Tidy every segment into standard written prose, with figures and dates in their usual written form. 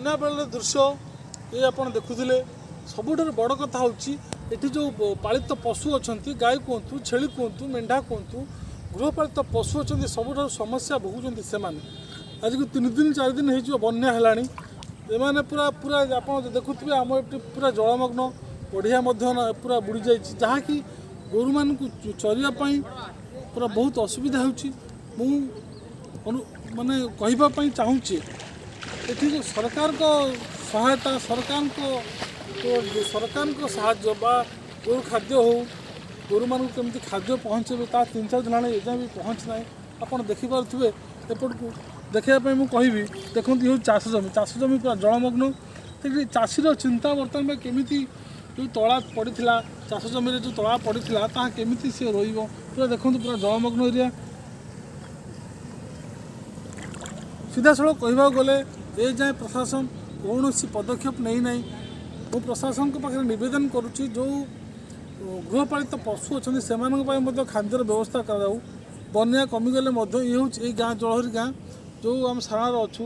ବନ୍ୟା ବେଳର ଦୃଶ୍ୟ ଏ ଆପଣ ଦେଖୁଥିଲେ। ସବୁଠାରୁ ବଡ଼ କଥା ହେଉଛି, ଏଠି ଯେଉଁ ପାଳିତ ପଶୁ ଅଛନ୍ତି, ଗାଈ କୁହନ୍ତୁ, ଛେଳି କୁହନ୍ତୁ, ମେଣ୍ଢା କୁହନ୍ତୁ, ଗୃହପାଳିତ ପଶୁ ଅଛନ୍ତି, ସବୁଠାରୁ ସମସ୍ୟା ଭୋଗୁଛନ୍ତି ସେମାନେ। ଆଜିକୁ 3 ଦିନ 4 ଦିନ ହେଇଯିବ ବନ୍ୟା ହେଲାଣି। ଏମାନେ ପୁରା ପୁରା ଆପଣ ଦେଖୁଥିବେ, ଆମ ଏଠି ପୁରା ଜଳମଗ୍ନ, ପଡ଼ିଆ ମଧ୍ୟ ପୁରା ବୁଡ଼ି ଯାଇଛି, ଯାହାକି ଗୋରୁମାନଙ୍କୁ ଚରିବା ପାଇଁ ପୁରା ବହୁତ ଅସୁବିଧା ହେଉଛି। ମୁଁ ମାନେ କହିବା ପାଇଁ ଚାହୁଁଛି, ଏଠି ଯେଉଁ ସରକାରଙ୍କ ସହାୟତା, ସରକାରଙ୍କ ସାହାଯ୍ୟ ବା ଗୋରୁ ଖାଦ୍ୟ ହେଉ, ଗୋରୁମାନଙ୍କୁ କେମିତି ଖାଦ୍ୟ ପହଞ୍ଚାଇବେ, ତାହା 3-4 ଦିନ ହେଲାଣି ଏଯାଏଁ ବି ପହଞ୍ଚି ନାହିଁ। ଆପଣ ଦେଖିପାରୁଥିବେ, ଏପଟକୁ ଦେଖିବା ପାଇଁ ମୁଁ କହିବି, ଦେଖନ୍ତୁ, ଇଏ ହେଉଛି ଚାଷ ଜମି। ଚାଷ ଜମି ପୁରା ଜଳମଗ୍ନ। ତେଣୁ ଚାଷୀର ଚିନ୍ତା ବର୍ତ୍ତମାନ ପାଇଁ କେମିତି ଯେଉଁ ତଳା ପଡ଼ିଥିଲା, ଚାଷ ଜମିରେ ଯେଉଁ ତଳା ପଡ଼ିଥିଲା, ତାହା କେମିତି ସିଏ ରୋଇବ। ପୁରା ଦେଖନ୍ତୁ, ପୁରା ଜଳମଗ୍ନ ଏରିଆ। ସିଧାସଳଖ କହିବାକୁ ଗଲେ ଏ ଯାଏଁ ପ୍ରଶାସନ କୌଣସି ପଦକ୍ଷେପ ନେଇନାହିଁ। ମୁଁ ପ୍ରଶାସନଙ୍କ ପାଖରେ ନିବେଦନ କରୁଛି, ଯେଉଁ ଗୃହପାଳିତ ପଶୁ ଅଛନ୍ତି, ସେମାନଙ୍କ ପାଇଁ ମଧ୍ୟ ଖାଦ୍ୟର ବ୍ୟବସ୍ଥା କରାଯାଉ। ବନ୍ୟା କମିଗଲେ ମଧ୍ୟ ଇଏ ହେଉଛି ଏଇ ଗାଁ, ଜଳହରି ଗାଁ, ଯେଉଁ ଆମେ ସାରଣାରେ ଅଛୁ।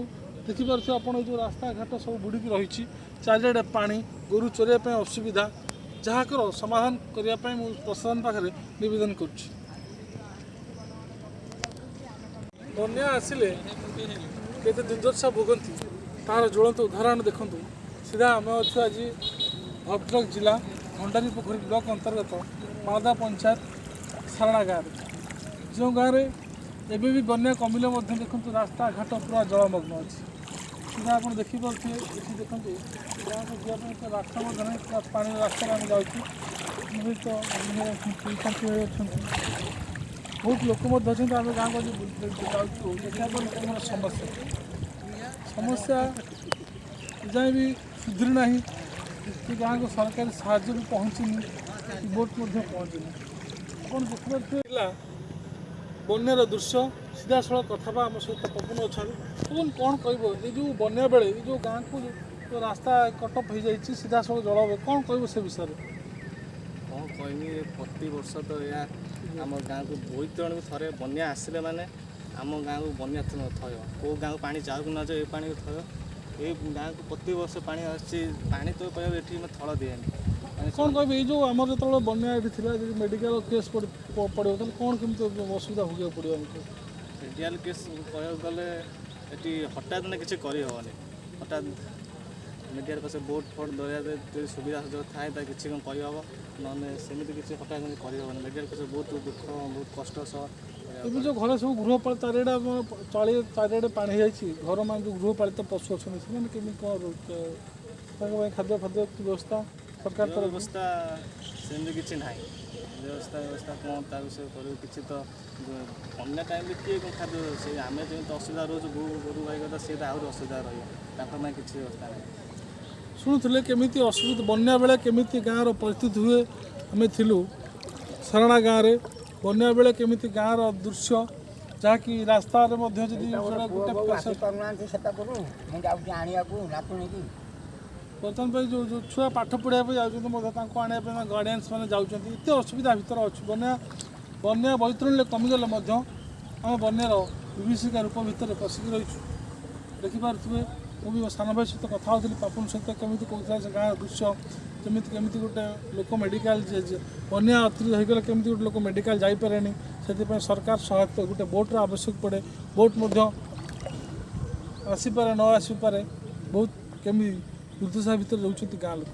ଦେଖିପାରୁଥିବେ ଆପଣ, ଏଇ ଯେଉଁ ରାସ୍ତାଘାଟ ସବୁ ବୁଡ଼ିକି ରହିଛି, ଚାରିଆଡ଼େ ପାଣି, ଗୋରୁ ଚରିବା ପାଇଁ ଅସୁବିଧା, ଯାହାକର ସମାଧାନ କରିବା ପାଇଁ ମୁଁ ପ୍ରଶାସନ ପାଖରେ ନିବେଦନ କରୁଛି। ବନ୍ୟା ଆସିଲେ କେତେ ଦୁର୍ଦ୍ଦଶା ଭୋଗନ୍ତି, ତାହାର ଜ୍ୱଳନ୍ତ ଉଦାହରଣ ଦେଖନ୍ତୁ। ସିଧା ଆମେ ଅଛୁ ଆଜି ଭଦ୍ରକ ଜିଲ୍ଲା ଭଣ୍ଡାରୀ ପୋଖରୀ ବ୍ଲକ ଅନ୍ତର୍ଗତ ମାଳଦା ପଞ୍ଚାୟତ ସାରଣା ଗାଁରେ, ଯେଉଁ ଗାଁରେ ଏବେ ବି ବନ୍ୟା କମିଲେ ମଧ୍ୟ ଦେଖନ୍ତୁ, ରାସ୍ତାଘାଟ ପୁରା ଜଳମଗ୍ନ ଅଛି। ସିଧା ଆପଣ ଦେଖିପାରୁଥିବେ, ଏଠି ଦେଖନ୍ତୁ, ଗାଁକୁ ଯିବା ପାଇଁ ପୁରା ରାସ୍ତା ମଧ୍ୟ ନାହିଁ, ପୁରା ପାଣି ରାସ୍ତାରେ ଆମେ ଯାଉଛୁ। ମୋ ସହିତ ଅଛନ୍ତି, ଅଛନ୍ତି, ବହୁତ ଲୋକ ମଧ୍ୟ ଅଛନ୍ତି। ଆମେ ଗାଁକୁ ଆଜି ଯାଉଛୁ ଦେଖିବା ପାଇଁ ଲୋକଙ୍କର ସମସ୍ୟା। ସମସ୍ୟା ଏଯାଏଁ ବି ସୁଧୁରି ନାହିଁ କି ଗାଁକୁ ସରକାରୀ ସାହାଯ୍ୟ ବି ପହଞ୍ଚିନି କି ବୋଟ୍ ମଧ୍ୟ ପହଞ୍ଚିନି। ଆପଣ ଦେଖିପାରୁଥିବେ, ଥିଲା ବନ୍ୟାର ଦୃଶ୍ୟ। ସିଧାସଳଖ କଥା ହେବା, ଆମ ସହିତ ପବନ ଅଛନ୍ତି। ପବନ, କ'ଣ କହିବ, ଏଇ ଯେଉଁ ବନ୍ୟା ବେଳେ ଏଇ ଯେଉଁ ଗାଁକୁ ଯେଉଁ ରାସ୍ତା କଟଅଫ୍ ହେଇଯାଇଛି, ସିଧାସଳଖ ଜଳ, କ'ଣ କହିବ ସେ ବିଷୟରେ? କ'ଣ କହିବି, ପ୍ରତିବର୍ଷ ତ ଏହା ଆମ ଗାଁକୁ ବୋଇତରଣୀକୁ ଥରେ ବନ୍ୟା ଆସିଲେ ମାନେ ଆମ ଗାଁକୁ ବନ୍ୟା ଥୟ। କେଉଁ ଗାଁକୁ ପାଣି ଯାଉ କି ନ ଯାଉ, ଏ ପାଣି ଥୟ। ଏଇ ଗାଁକୁ ପ୍ରତିବର୍ଷ ପାଣି ଆସୁଛି। ପାଣି ତ କହିବାକୁ ଏଠି ଥଳ ଦିଏନି ପାଣି। କ'ଣ କହିବି, ଏଇ ଯେଉଁ ଆମର ଯେତେବେଳେ ବନ୍ୟା ଏଠି ଥିଲା, ଯଦି ମେଡ଼ିକାଲ କେସ୍ ପଡ଼ିବ, ତାହେଲେ କ'ଣ କେମିତି ଅସୁବିଧା ଭୋଗିବାକୁ ପଡ଼ିବ ଆମକୁ? ମେଡ଼ିକାଲ କେସ୍ କହିବାକୁ ଗଲେ ଏଠି ହଠାତ୍ ନା କିଛି କରିହେବନି। ହଠାତ୍ ମେଡ଼ିକାଲ ପାଖେ ବୋଟ୍ ଫୋଟ୍ ଦରିଆ ଯଦି ସୁବିଧା ସୁଯୋଗ ଥାଏ, ତା କିଛି କ'ଣ କରିହେବ, ନହେଲେ ସେମିତି କିଛି ହଠାତ୍ କରିହେବନି। ମେଡ଼ିକାଲ କେସ୍ ବହୁତ ଦୁଃଖ, ବହୁତ କଷ୍ଟ ସହ କରିବାକୁ ଏବେ ଯେଉଁ ଘରେ ସବୁ ଗୃହପାଳିତ, ଚାରିଆଡ଼େ ଆମ ଚଳି ଚାରିଆଡ଼େ ପାଣି ହେଇଯାଇଛି, ଘର ମାନେ ଯେଉଁ ଗୃହପାଳିତ ପଶୁ ଅଛନ୍ତି, ସେମାନେ କେମିତି କ'ଣ ତାଙ୍କ ପାଇଁ ଖାଦ୍ୟ ଫାଦ୍ୟ ବ୍ୟବସ୍ଥା ସରକାର ତରଫରୁ? ବ୍ୟବସ୍ଥା ସେମିତି କିଛି ନାହିଁ। ବ୍ୟବସ୍ଥା କ'ଣ ତା ବିଷୟରେ କରିବୁ? କିଛି ତ ବନ୍ୟା ଟାଇମ୍ରେ କିଏ କ'ଣ ଖାଦ୍ୟ, ସେ ଆମେ ଯେମିତି ଅସୁବିଧା ରହୁଛୁ ଗୋରୁ ଗାଈ କଥା, ସିଏ ତ ଆହୁରି ଅସୁବିଧା ରହିବ। ତାଙ୍କ ପାଇଁ କିଛି ବ୍ୟବସ୍ଥା ନାହିଁ। ଶୁଣୁଥିଲେ କେମିତି ଅସୁବିଧା, ବନ୍ୟା ବେଳେ କେମିତି ଗାଁର ପରିସ୍ଥିତି ହୁଏ। ଆମେ ଥିଲୁ ସାରଣା ଗାଁରେ, ବନ୍ୟା ବେଳେ କେମିତି ଗାଁର ଦୃଶ୍ୟ, ଯାହାକି ରାସ୍ତାରେ ମଧ୍ୟ ଯଦି ସେଟା ପୁଅ ଗୋଟେ ବୋହୂ ଆସିପାରୁନାହାନ୍ତି ସେପାଖରୁ, ମୁଁ ଯାଉଛି ଆଣିବାକୁ ନାତୁଣୀକି। ବର୍ତ୍ତମାନ ପାଇଁ ଯେଉଁ ଯେଉଁ ଛୁଆ ପାଠ ପଢ଼ିବା ପାଇଁ ଯାଉଛନ୍ତି ମଧ୍ୟ, ତାଙ୍କୁ ଆଣିବା ପାଇଁ ତାଙ୍କ ଗାର୍ଡ଼ିଆନ୍ସ ମାନେ ଯାଉଛନ୍ତି। ଏତେ ଅସୁବିଧା ଭିତରେ ଅଛୁ। ବନ୍ୟା ବୈତରଣୀରେ କମିଗଲେ ମଧ୍ୟ ଆମେ ବନ୍ୟାର ବିଭୀଷିକା ରୂପ ଭିତରେ ପଶିକି ରହିଛୁ। ଦେଖିପାରୁଥିବେ, ମୁଁ ବି ମୋ ସାନ ଭାଇ ସହିତ କଥା ହେଉଥିଲି, ପାପୁନ ସହିତ, କେମିତି କହୁଥିଲା ସେ ଗାଁର ଦୃଶ୍ୟ, କେମିତି କେମିତି ଗୋଟେ ଲୋକ ମେଡ଼ିକାଲ, ବନ୍ୟା ଅତିରିକ୍ତ ହୋଇଗଲେ କେମିତି ଗୋଟେ ଲୋକ ମେଡ଼ିକାଲ ଯାଇପାରେନି। ସେଥିପାଇଁ ସରକାର ସହାୟତା, ଗୋଟେ ବୋଟ୍ର ଆବଶ୍ୟକ ପଡ଼େ। ବୋଟ୍ ମଧ୍ୟ ଆସିପାରେ, ନ ଆସିପାରେ। ବହୁତ କେମିତି ଦୁର୍ଦ୍ଦଶା ଭିତରେ ରହୁଛନ୍ତି ଗାଁ ଲୋକ।